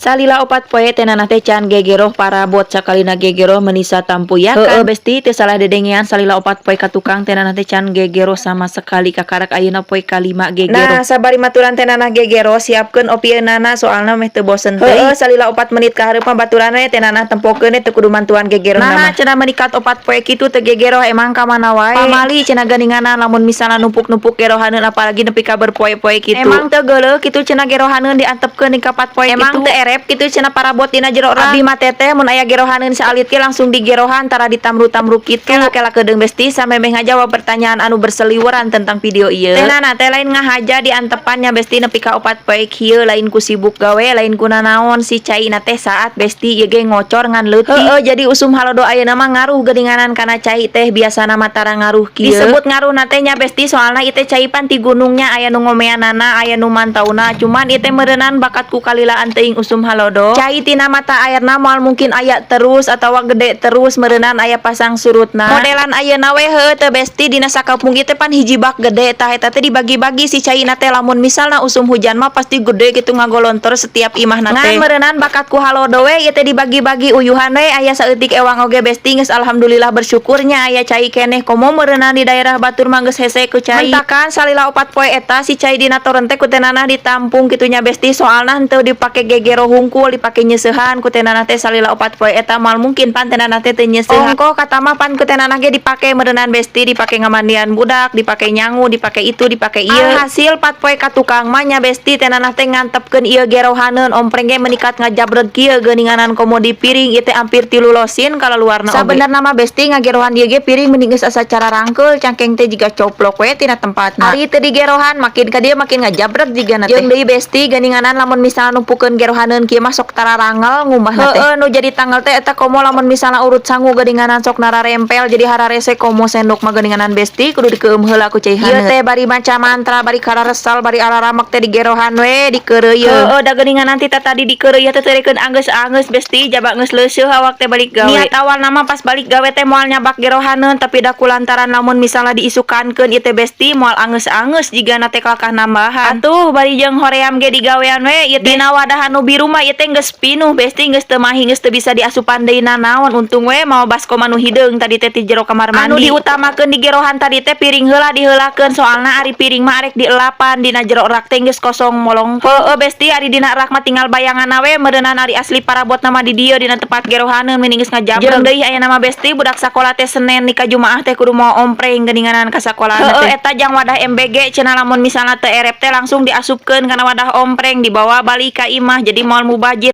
Salila 4 poe teh Nanah teh can gegeroh parabot, sakalina gegeroh meni satampuyakan. Heeh besti, teu salah dedengean, salila 4 poe ka tukang teh Nanah teh can gegeroh sama sekali, kakarak ayeuna poe kalima gegeroh. Nah, sabari maturan teh Nanah gegeroh, siapkeun opieunana, soalna meh teu bosen teuing. Heeh, salila 4 menit ka hareup mah baturan we teh Nanah tempokeun teu kudu mantuan gegeroh. Nah, mah cenah menikat 4 poe kitu teu gegeroh, emang ka mana wae? Pamali cenah geuninganan lamun misalna numpuk-numpuk gerohaneun, apalagi nepi ka berpoe-poe kitu. Emang teu geuleuh kitu cenah gerohaneun diantepkeun di ka 4 poe kitu? Emang teu erep kitu cenah parabot dina jero rak? Abdi mah, Teteh, mun aya gerohaneun saalit ge langsung digerohan, tara ditamru-tamru kitu. Kela kela kedeung besti, samemeh ngajawab pertanyaan anu berseliweran tentang video ieu. Teh Nana teh lain ngahaja diantepannya, besti, nepi ka 4 poe kieu, lain ku sibuk gawe, lain ku nanaon, si cai na teh saat, besti, ieu ge ngocor ngan leutik. Heeh, jadi usum halodo ayeuna mah ngaruh geuninganan kana cai teh, biasana mah tara ngaruh kieu. Disebut ngaruh na teh nya, besti, soalna ieu teh cai pan ti gunungnya, aya nu ngomeanana, aya nu mantauna, cuman ieu teh meureunnan bakat ku kalilaan teuing usum halodo. Cai tina mata airna moal mungkin aya terus atawa gede terus, meureunan aya pasang surutna. Modelan ayeuna we, heueuh teh besti, dina sakampung ieu teh pan hiji bak gede, tah eta teh dibagi-bagi si caina teh. Lamun misalna usum hujan mah pasti gede gitu, ngagolontor setiap imahna teh. Ngan meureunnan bakat ku halodo we ieu teh dibagi-bagi, uyuhan we aya saeutik ewang oge, besti, geus alhamdulillah bersyukurnya aya cai keneh, komo meureunnan di daerah batur mah geus hese ku cai. Mentakan salila 4 poe eta si cai dina toren teh ku teh Nanah ditampung kitu nya, besti, soalna henteu dipake gegero hungkul, dipake nyeusehan ku teh Nanah teh. Salila 4 poe eta moal mungkin pan teh Nanah teh teu nyeusehan. Ongkoh kata mah pan ku teh Nanah ge dipake meureunnan, besti, dipake ngamandian budak, dipake nyangu, dipake itu, dipake ieu. Alhasil 4 poe ka tukang mah nya, besti, teh Nanah teh ngantepkeun ieu gerohaneun, ompreng ge menikat ngajabreg kieu geuninganan, komo di piring ieu teh hampir 3 losin kalaluarna oge. Sabenerna mah, besti, ngagerohan ieu ge piring mending geus asa cara rangkeul, cangkeng teh jiga coplok we tina tempatna. Ari teu digerohan, makin ka dieu makin ngajabreg jigana teh. Jeung deui, besti, geuninganan lamun misalna numpukeun gerohaneun kieu mah sok tararangel ngumbahna teh. Heeh, nu jadi tanggal teh eta komo lamun misalna urut sangu geuninganan sok nararempel, jadi hararese, komo sendok mah geuninganan, besti, kudu dikeueum heula ku cai Ieu haneut. teh bari maca mantra, bari kararesal, bari araramek teh digerohan we, dikeureuyeun. Heeh, da geuningan nanti teh tadi dikeureuyeun teh teurekeun anggeus-anggeus, besti, jaba geus leuseuh awak teh balik gawe. Niat awal nama pas balik gawe teh moal nyabak gerohaneun, tapi da kulantaran lamun misalna diisukankeun ieu teh, besti, moal anggeus-anggeus jigana teh, kalakah nambahan. Atuh bari jeung hoream ge digawean we ieu teh. Dina wadah anu biru mah ieu teh geus pinuh, besti, geus teu mahi, geus teu bisa diasupan deui nanaon. Untung we mawa baskom anu hideung tadi teh ti jero kamar mandi. Anu diutamakeun di gerohan tadi teh piring heula diheulakeun, soalna ari piring mah arek dielapan, dina jero rak teh geus kosong molong. Heeh besti, ari dina rak mah tinggal bayangan we meureunnan, ari asli parabotna mah di dieu dina tempat gerohaneun mending geus ngajabreg. Jeung deui aya nama, besti, budak sakola teh Senen ni ka Jumaah teh kudu mawa ompreng geuninganan ka sakolana Heeh. teh. Eta jang wadah MBG cenah, lamun misalna teu erep teh langsung diasupkeun kana wadah ompreng, dibawa balik ka imah, jadi moal mubajir.